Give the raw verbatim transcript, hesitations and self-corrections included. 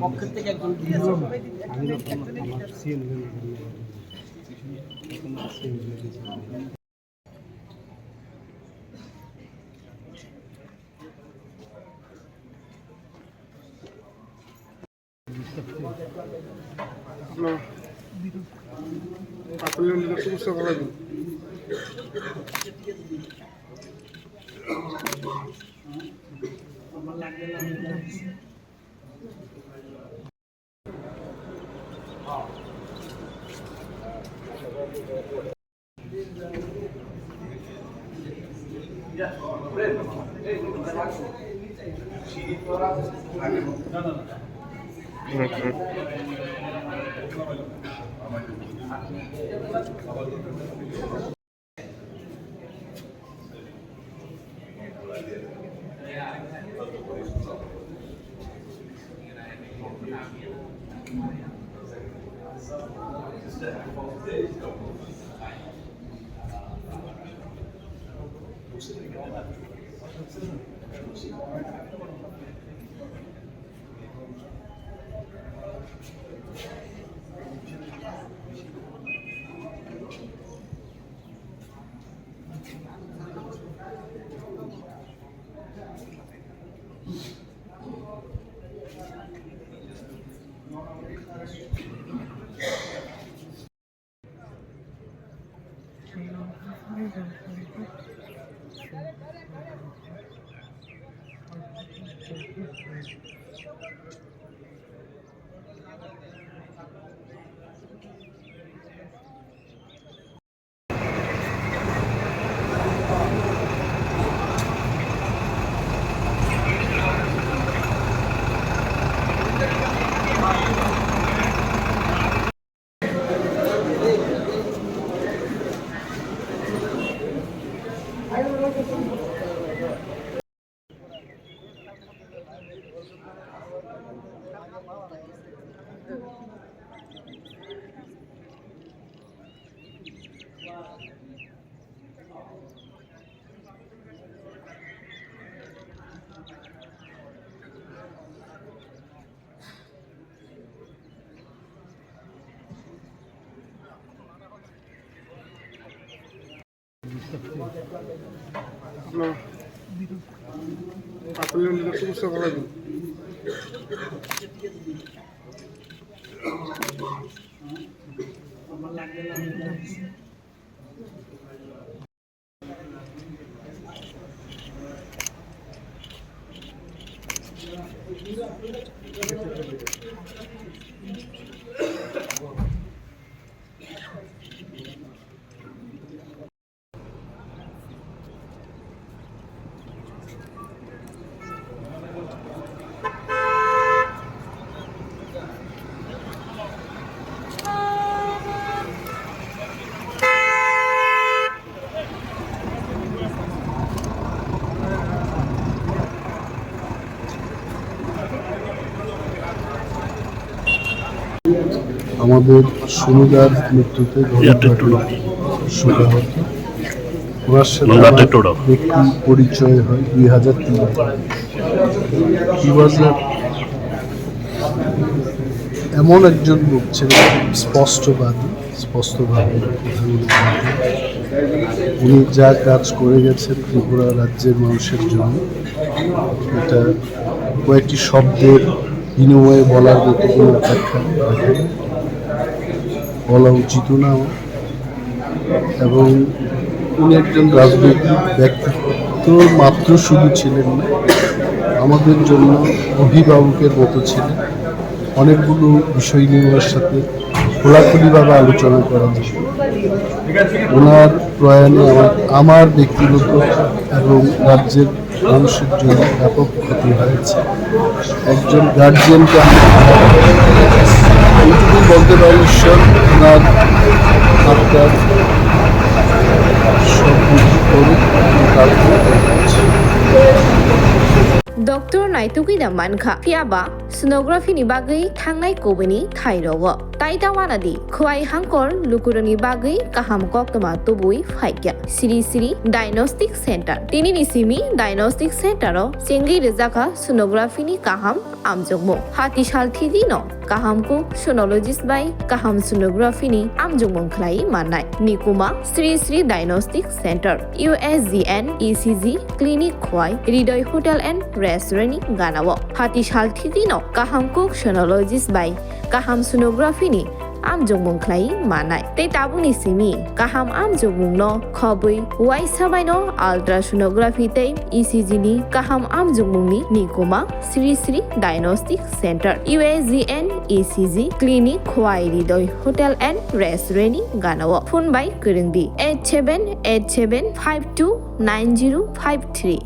পক্ষ থেকে একজন গিয়েছে। আমি যখন আমার সিএম আমাদের সুমিতার মৃত্যুতে গভীরভাবে শোকাহত। ওনার সাথে আমার ব্যক্তি পরিচয় হয় দুই হাজার তিন সালে। He was a, এমন একজন লোক ছিলেন, স্পষ্টবাদী, স্পষ্টভাবে কথা বলে থাকেন। উনি যা কাজ করে গেছেন ত্রিপুরা রাজ্যের মানুষের জন্য, এটা কয়েকটি শব্দের বিনিময়ে বলার মতো কোনো অপেক্ষা রাখেন, বলা উচিতও না আমার। এবং উনি একজন রাজনৈতিক ব্যক্তিত্ব মাত্র শুধু ছিলেন না, আমাদের জন্য অভিভাবকের মতো ছিলেন। অনেকগুলো বিষয় নিয়ে ওনার সাথে খোলাখুলিভাবে আলোচনা করা যায়। ওনার প্রয়াণে আমার, আমার ব্যক্তিগত এবং রাজ্যের মানুষের জন্য ব্যাপক ক্ষতি হয়েছে। একজন গার্জিয়ানকে আমি এইটুকুই বলতে পারি, ঈশ্বর ওনার আত্মার সদ্গতি করুক। Doctor naitugwi da mankha, phiya ba sonography ni bagwi thangnai kubuni thai rogo. Tai ta wana di, khwai hangkor lukurokni bagwi kaham koktwma tubui phaikya. Sri Sri Diagnostic Center. Tinini simi Diagnostic Center o chengwi rwjakha sonography ni kaham amjokmung. Hati sal thidi no kaham kuk sonologist bai kaham sonography ni amjokmung khlai mannai. Nikuma Sri Sri Diagnostic Center, U S G N E C G clinic khwai Hridoy Hotel and Restaurant ni ganao. Hati sal thidi no kaham kuk sonologist bai kaham sonography ni amjokmung khlai mannai. Tei tabukni simi kaham amjokmung no khobwi uaisa bai no ultrasonography tei E C G ni kaham amjokmung ni nikuma Sri Sri Diagnostic Center, U S G N E C G clinic khwai Hridoy Hotel and Restaurant ni ganao. Phone bai kwrwng di eight seven eight seven five two nine zero five three.